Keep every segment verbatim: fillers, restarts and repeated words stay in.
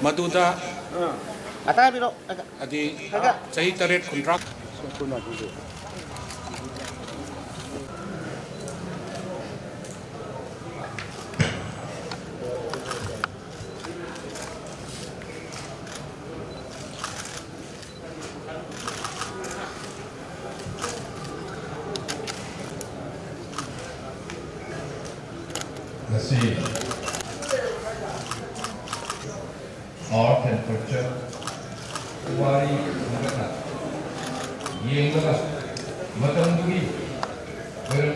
ꯃꯗꯨꯗ ꯑꯇꯥꯕꯤꯔꯣ꯫ ꯍꯥꯏꯗꯤ ꯆꯍꯤ ꯇꯔꯦꯠ ꯈꯨꯟꯗ꯭ꯔꯥꯛ ꯉꯁꯤ Art and Culture ꯋꯥꯔꯤ ꯈꯟꯒꯠꯅ ꯌꯦꯡꯂꯒ ꯃꯇꯝꯗꯨꯒꯤ ꯑꯣꯏꯔꯝ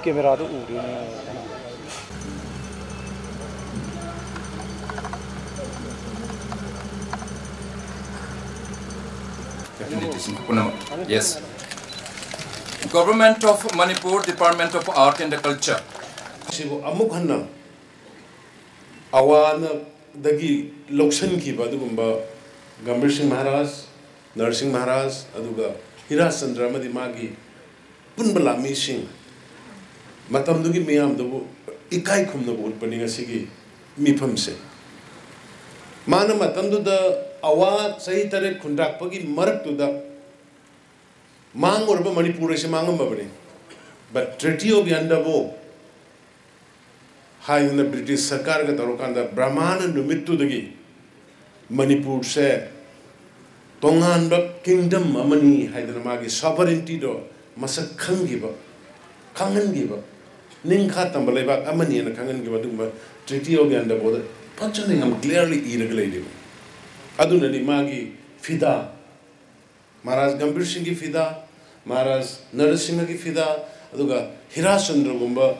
ꯀꯦꯃꯦꯔꯥꯗꯨ ꯎꯗꯦꯅꯦ꯫ ꯄꯨꯝꯅꯃꯛ꯫ Yes. Government of Manipur, Department of Art and Culture꯫ ꯁꯤꯕꯨ ꯑꯃꯨꯛ ꯍꯟꯅ ꯑꯋꯥꯅꯗꯒꯤ ꯂꯧꯁꯤꯟꯈꯤꯕ ꯑꯗꯨꯒꯨꯝꯕ ꯒꯝꯚꯤꯔ ꯁꯤꯡ ꯃꯍꯥꯔꯥꯖ, ꯅꯔꯁꯤꯡ ꯃꯍꯥꯔꯥꯖ, ꯑꯗꯨꯒ ꯍꯤꯔꯥꯆꯟꯗ꯭ꯔ ꯑꯃꯗꯤ ꯃꯥꯒꯤ ꯄꯨꯟꯕ ꯂꯥꯟꯃꯤꯁꯤꯡ, ꯃꯇꯝꯗꯨꯒꯤ ꯃꯤꯌꯥꯝꯗꯨꯕꯨ ꯏꯀꯥꯏ ꯈꯨꯝꯅꯕ ꯎꯠꯄꯅꯤ ꯉꯁꯤꯒꯤ ꯃꯤꯐꯝꯁꯦ꯫ ꯃꯥꯅ ꯃꯇꯝꯗꯨꯗ ꯑꯋꯥ ꯆꯍꯤ ꯇꯔꯦꯠ ꯈꯨꯟꯗ꯭ꯔꯥꯛꯄꯒꯤ ꯃꯔꯛꯇꯨꯗ ꯃꯥꯡꯉꯨꯔꯕ ꯃꯅꯤꯄꯨꯔ ꯑꯁꯤ ꯃꯥꯡꯉꯝꯃꯕꯅꯤ꯫ But Treaty of Yandabo ꯍꯥꯏꯗꯅ ꯕ꯭ꯔꯤꯇꯤꯁ ꯁꯔꯀꯥꯔꯒ ꯇꯧꯔꯀꯥꯟꯗ ꯕ꯭ꯔꯍꯃꯥꯅ ꯅꯨꯃꯤꯠꯇꯨꯗꯒꯤ ꯃꯅꯤꯄꯨꯔꯁꯦ ꯇꯣꯉꯥꯟꯕ kingdom ꯑꯃꯅꯤ ꯍꯥꯏꯗꯅ ꯃꯥꯒꯤ sovereigntyꯗꯣ ꯃꯁꯛ ꯈꯪꯈꯤꯕ, ꯈꯪꯍꯟꯈꯤꯕ, ꯅꯤꯡꯈꯥ ꯇꯝꯕ ꯂꯩꯕꯥꯛ ꯑꯃꯅꯤ ꯍꯥꯏꯅ ꯈꯪꯍꯟꯈꯤꯕ ꯑꯗꯨꯒꯨꯝꯕ Treaty of Yandaboꯗ ꯐꯖꯅ ꯌꯥꯝ clearly ꯏꯔꯒ ꯂꯩꯔꯤꯕ꯫ ꯑꯗꯨꯅꯅꯤ ꯃꯥꯒꯤ ꯐꯤꯗꯥ ꯃꯍꯥꯔꯥꯖ ꯒꯝꯚꯤꯔ ꯁꯤꯡꯒꯤ ꯐꯤꯗꯥ, ꯃꯍꯥꯔꯥꯖ ꯅꯔꯁꯤꯡꯍꯒꯤ ꯐꯤꯗꯥ, ꯑꯗꯨꯒ ꯍꯤꯔꯥꯆꯟꯗ꯭ꯔꯒꯨꯝꯕ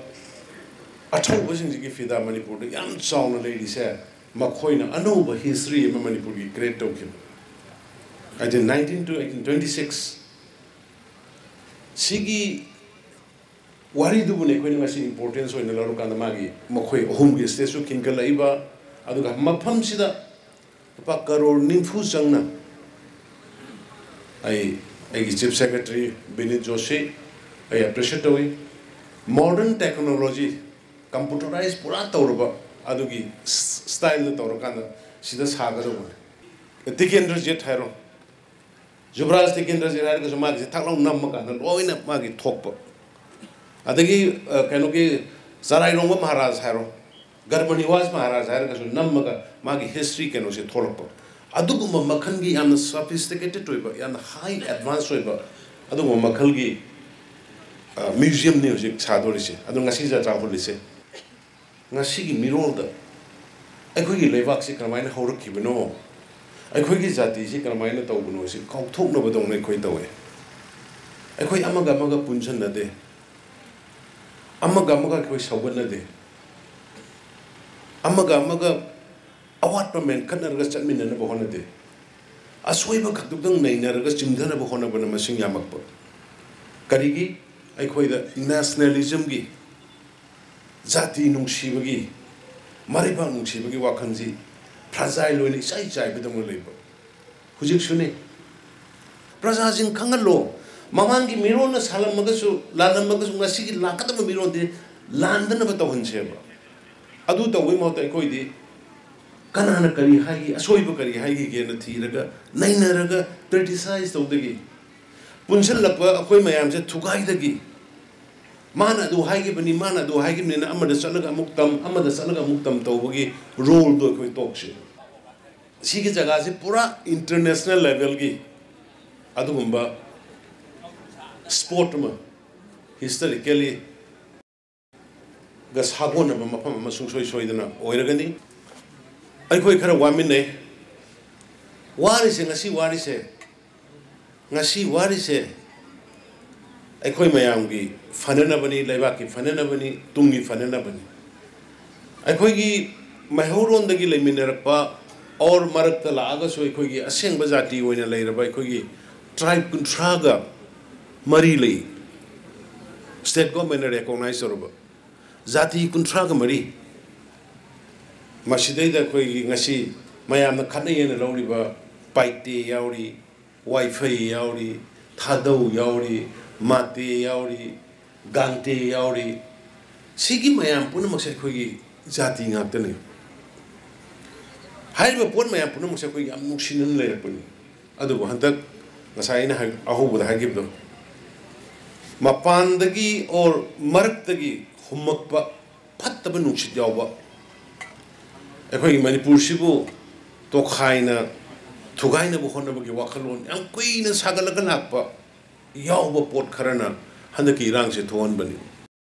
ꯑꯊꯧꯕꯁꯤꯡꯁꯤꯒꯤ ꯐꯤꯗꯥ ꯃꯅꯤꯄꯨꯔꯗ ꯌꯥꯝ ꯆꯥꯎꯅ ꯂꯩꯔꯤꯁꯦ꯫ ꯃꯈꯣꯏꯅ ꯑꯅꯧꯕ history ꯑꯃ ꯃꯅꯤꯄꯨꯔꯒꯤ create ꯇꯧꯈꯤꯕ꯫ Eighteen nineteen to eighteen twenty six ꯁꯤꯒꯤ ꯋꯥꯔꯤꯗꯨꯕꯨꯅꯦ ꯑꯩꯈꯣꯏꯅ ꯉꯁꯤ importance ꯑꯣꯏꯅ ꯂꯧꯔꯀꯥꯟꯗ ꯃꯥꯒꯤ ꯃꯈꯣꯏ ꯑꯍꯨꯝꯒꯤ statue ꯈꯤꯟꯒꯠꯂꯛꯏꯕ, ꯑꯗꯨꯒ ꯃꯐꯝꯁꯤꯗ ꯂꯨꯄꯥ ꯀꯔꯣꯔ ꯅꯤꯐꯨ ꯆꯪꯅ ꯑꯩ, ꯑꯩꯒꯤ ꯆꯤꯐ ꯁꯦꯀ꯭ꯔꯦꯇꯔꯤ ꯕꯤꯅꯤꯠ ꯖꯣꯁꯤ ꯑꯩ ꯑꯦꯄ꯭ꯔꯤꯁꯤꯌꯦꯠ ꯇꯧꯏ꯫ ꯃꯣꯗꯔꯟ ꯇꯦꯛꯅꯣꯂꯣꯖꯤ, ꯀꯝꯄ꯭ꯌꯨꯇꯔꯥꯏꯁ ꯄꯨꯔꯥ ꯇꯧꯔꯕ ꯑꯗꯨꯒꯤ ꯁ꯭ꯇꯥꯏꯜꯗ ꯇꯧꯔꯀꯥꯟꯗ ꯁꯤꯗ ꯁꯥꯒꯗꯧꯕꯅꯤ꯫ ꯇꯤꯀꯦꯟꯗ꯭ꯔꯖꯤꯠ ꯍꯥꯏꯔꯣ, ꯖꯨꯕꯔꯥꯖ ꯇꯤꯀꯦꯟꯗ꯭ꯔꯖꯤꯠ ꯍꯥꯏꯔꯒꯁꯨ ꯃꯥꯒꯤꯁꯦ ꯊꯛ ꯂꯥꯎ ꯅꯝꯃꯀꯥꯟꯗ ꯂꯣꯏꯅ ꯃꯥꯒꯤ ꯊꯣꯛꯄ꯫ ꯑꯗꯒꯤ ꯀꯩꯅꯣꯒꯤ ꯆꯔꯥꯏꯔꯣꯡꯕ ꯃꯍꯥꯔꯥꯖ ꯍꯥꯏꯔꯣ, ꯒꯔꯚ ꯅꯤꯋꯥꯁ ꯃꯍꯥꯔꯥꯖ ꯍꯥꯏꯔꯒꯁꯨ ꯅꯝꯃꯒ ꯃꯥꯒꯤ ꯍꯤꯁꯇ꯭ꯔꯤ ꯀꯩꯅꯣꯁꯦ ꯊꯣꯛꯂꯛꯄ꯫ ꯑꯗꯨꯒꯨꯝꯕ ꯃꯈꯜꯒꯤ ꯌꯥꯝꯅ ꯁꯣꯐꯤꯁꯇꯤꯀꯦꯇꯦꯠ ꯑꯣꯏꯕ, ꯌꯥꯝꯅ ꯍꯥꯏ ꯑꯦꯗꯚꯥꯟꯁ ꯑꯣꯏꯕ ꯑꯗꯨꯒꯨꯝꯕ ꯃꯈꯜꯒꯤ ꯃ꯭ꯌꯨꯖꯤꯌꯝꯅꯤ ꯍꯧꯖꯤꯛ ꯁꯥꯗꯣꯔꯤꯁꯦ꯫ ꯑꯗꯣ ꯉꯁꯤ ꯖꯇ꯭ꯔꯥ ꯍꯨꯜꯂꯤꯁꯦ ꯉꯁꯤꯒꯤ ꯃꯤꯔꯣꯜꯗ ꯑꯩꯈꯣꯏꯒꯤ ꯂꯩꯕꯥꯛꯁꯤ ꯀꯔꯝꯍꯥꯏꯅ ꯍꯧꯔꯛꯈꯤꯕꯅꯣ, ꯑꯩꯈꯣꯏꯒꯤ ꯖꯥꯇꯤꯁꯤ ꯀꯔꯝꯍꯥꯏꯅ ꯇꯧꯕꯅꯣ ꯁꯤ ꯀꯥꯎꯊꯣꯛꯅꯕꯗꯧꯅ ꯑꯩꯈꯣꯏ ꯇꯧꯋꯦ꯫ ꯑꯩꯈꯣꯏ ꯑꯃꯒ ꯑꯃꯒ ꯄꯨꯟꯁꯤꯟꯅꯗꯦ, ꯑꯃꯒ ꯑꯃꯒ ꯑꯩꯈꯣꯏ ꯁꯧꯒꯠꯅꯗꯦ, ꯑꯃꯒ ꯑꯃꯒ ꯑꯋꯥꯠꯄ ꯃꯦꯟꯈꯠꯅꯔꯒ ꯆꯠꯃꯤꯟꯅꯅꯕ ꯍꯣꯠꯅꯗꯦ꯫ ꯑꯁꯣꯏꯕ ꯈꯛꯇꯨꯗꯪ ꯅꯩꯅꯔꯒ ꯆꯤꯡꯊꯅꯕ ꯍꯣꯠꯅꯕꯅ ꯃꯁꯤꯡ ꯌꯥꯝꯃꯛꯄ꯫ ꯀꯔꯤꯒꯤ? ꯑꯩꯈꯣꯏꯗ ꯅꯦꯁꯅꯦꯂꯤꯖꯝꯒꯤ, ꯖꯥꯇꯤ ꯅꯨꯡꯁꯤꯕꯒꯤ, ꯃꯔꯩꯕꯥꯛ ꯅꯨꯡꯁꯤꯕꯒꯤ ꯋꯥꯈꯜꯁꯤ ꯐ꯭ꯔꯖꯥꯏꯜ ꯑꯣꯏꯅ ꯏꯆꯥꯏ ꯆꯥꯏꯕꯗꯧꯅ ꯂꯩꯕ꯫ ꯍꯧꯖꯤꯛꯁꯨꯅꯤ꯫ ꯄ꯭ꯔꯖꯥꯁꯤꯡ ꯈꯪꯍꯜꯂꯣ꯫ ꯃꯃꯥꯡꯒꯤ ꯃꯤꯔꯣꯟꯅ ꯁꯥꯂꯝꯃꯒꯁꯨ, ꯂꯥꯜꯂꯝꯃꯒꯁꯨ, ꯉꯁꯤꯒꯤ ꯂꯥꯛꯀꯗꯕ ꯃꯤꯔꯣꯟꯗꯤ ꯂꯥꯟꯗꯅꯕ ꯇꯧꯍꯟꯁꯦꯕ꯫ ꯑꯗꯨ ꯇꯧꯕꯒꯤ ꯃꯍꯨꯠꯇ ꯑꯩꯈꯣꯏꯗꯤ ꯀꯅꯥꯅ ꯀꯔꯤ ꯍꯥꯏꯈꯤ, ꯑꯁꯣꯏꯕ ꯀꯔꯤ ꯍꯥꯏꯈꯤꯒꯦꯅ ꯊꯤꯔꯒ, ꯅꯩꯅꯔꯒ, ꯀ꯭ꯔꯤꯇꯤꯁꯥꯏꯖ ꯇꯧꯗꯒꯤ, ꯄꯨꯟꯁꯤꯜꯂꯛꯄ ꯑꯩꯈꯣꯏ ꯃꯌꯥꯝꯁꯦ ꯊꯨꯒꯥꯏꯗꯒꯤ, ꯃꯥꯅ ꯑꯗꯨ ꯍꯥꯏꯈꯤꯕꯅꯤ, ꯃꯥꯅ ꯑꯗꯨ ꯍꯥꯏꯈꯤꯕꯅꯤꯅ ꯑꯃꯗ ꯆꯠꯂꯒ ꯑꯃꯨꯛ ꯇꯝ, ꯑꯃꯗ ꯆꯠꯂꯒ ꯑꯃꯨꯛ ꯇꯝ ꯇꯧꯕꯒꯤ ꯔꯣꯜꯗꯣ ꯑꯩꯈꯣꯏ ꯇꯣꯛꯁꯦ꯫ ꯁꯤꯒꯤ ꯖꯒꯥꯁꯤ ꯄꯨꯔꯥ ꯏꯟꯇꯔꯅꯦꯁꯅꯦꯜ ꯂꯦꯚꯦꯜꯒꯤ ꯑꯗꯨꯒꯨꯝꯕ ꯁ꯭ꯄꯣꯠ ꯑꯃ, ꯍꯤꯁꯇꯣꯔꯤꯀꯦꯜꯂꯤ ꯒ ꯁꯥꯒꯣꯟꯅꯕ ꯃꯐꯝ ꯑꯃ ꯁꯨꯡꯁꯣꯏ ꯁꯣꯏꯗꯅ ꯑꯣꯏꯔꯒꯅꯤ꯫ ꯑꯩꯈꯣꯏ ꯈꯔ ꯋꯥꯃꯤꯟꯅꯩ꯫ ꯋꯥꯔꯤꯁꯦ, ꯉꯁꯤ ꯋꯥꯔꯤꯁꯦ, ꯉꯁꯤ ꯋꯥꯔꯤꯁꯦ ꯑꯩꯈꯣꯏ ꯃꯌꯥꯝꯒꯤ ꯐꯅꯅꯕꯅꯤ, ꯂꯩꯕꯥꯛꯀꯤ ꯐꯅꯅꯕꯅꯤ, ꯇꯨꯡꯒꯤ ꯐꯅꯅꯕꯅꯤ꯫ ꯑꯩꯈꯣꯏꯒꯤ ꯃꯩꯍꯧꯔꯣꯟꯗꯒꯤ ꯂꯩꯃꯤꯟꯅꯔꯛꯄ ꯑꯣꯔ ꯃꯔꯛꯇ ꯂꯥꯛꯑꯒꯁꯨ ꯑꯩꯈꯣꯏꯒꯤ ꯑꯁꯦꯡꯕ ꯖꯥꯇꯤ ꯑꯣꯏꯅ ꯂꯩꯔꯕ ꯑꯩꯈꯣꯏꯒꯤ ꯇ꯭ꯔꯥꯏꯕ ꯀꯨꯟꯊ꯭ꯔꯥꯒ ꯃꯔꯤ ꯂꯩ꯫ ꯁ꯭ꯇꯦꯠ ꯒꯣꯔꯃꯦꯟꯅ ꯔꯦꯀꯣꯛꯅꯥꯏꯖ ꯇꯧꯔꯕ ꯖꯥꯇꯤ ꯀꯨꯟꯊ꯭ꯔꯥꯒ ꯃꯔꯤ꯫ ꯃꯁꯤꯗꯩꯗ ꯑꯩꯈꯣꯏꯒꯤ ꯉꯁꯤ ꯃꯌꯥꯝꯅ ꯈꯠꯅꯩ ꯍꯥꯏꯅ ꯂꯧꯔꯤꯕ ꯄꯥꯏꯇꯦ ꯌꯥꯎꯔꯤ, ꯋꯥꯏꯐꯩ ꯌꯥꯎꯔꯤ, ꯊꯥꯗꯧ ꯌꯥꯎꯔꯤ, ꯃꯥꯇꯦ ꯌꯥꯎꯔꯤ, ꯒꯥꯡꯇꯦ ꯌꯥꯎꯔꯤ꯫ ꯁꯤꯒꯤ ꯃꯌꯥꯝ ꯄꯨꯝꯅꯃꯛꯁꯦ ꯑꯩꯈꯣꯏꯒꯤ ꯖꯥꯇꯤ ꯉꯥꯛꯇꯅꯤ꯫ ꯍꯥꯏꯔꯤꯕ ꯄꯣꯠ ꯃꯌꯥꯝ ꯄꯨꯝꯅꯃꯛꯁꯦ ꯑꯩꯈꯣꯏ ꯌꯥꯝ ꯅꯨꯡꯁꯤꯅꯅ ꯂꯩꯔꯛꯄꯅꯤ꯫ ꯑꯗꯨꯕꯨ ꯍꯟꯗꯛ ꯉꯁꯥꯏ ꯑꯩꯅ ꯍꯥꯏ-, ꯑꯍꯧꯕꯗ ꯍꯥꯏꯈꯤꯕꯗꯣ, ꯃꯄꯥꯟꯗꯒꯤ ꯑꯣꯔ ꯃꯔꯛꯇꯒꯤ ꯍꯨꯝꯃꯛꯄ ꯐꯠꯇꯕ ꯅꯨꯡꯁꯤꯠ ꯌꯥꯎꯕ, ꯑꯩꯈꯣꯏꯒꯤ ꯃꯅꯤꯄꯨꯔꯁꯤꯕꯨ ꯇꯣꯈꯥꯏꯅ ꯊꯨꯒꯥꯏꯅꯕ ꯍꯣꯠꯅꯕꯒꯤ ꯋꯥꯈꯜꯂꯣꯟ ꯌꯥꯝ ꯀꯨꯏꯅ ꯁꯥꯒꯠꯂꯒ ꯂꯥꯛꯄ ꯌꯥꯎꯕ ꯄꯣꯠ ꯈꯔꯅ ꯍꯟꯗꯛꯀꯤ ꯏꯔꯥꯡꯁꯦ ꯊꯣꯛꯍꯟꯕꯅꯤ꯫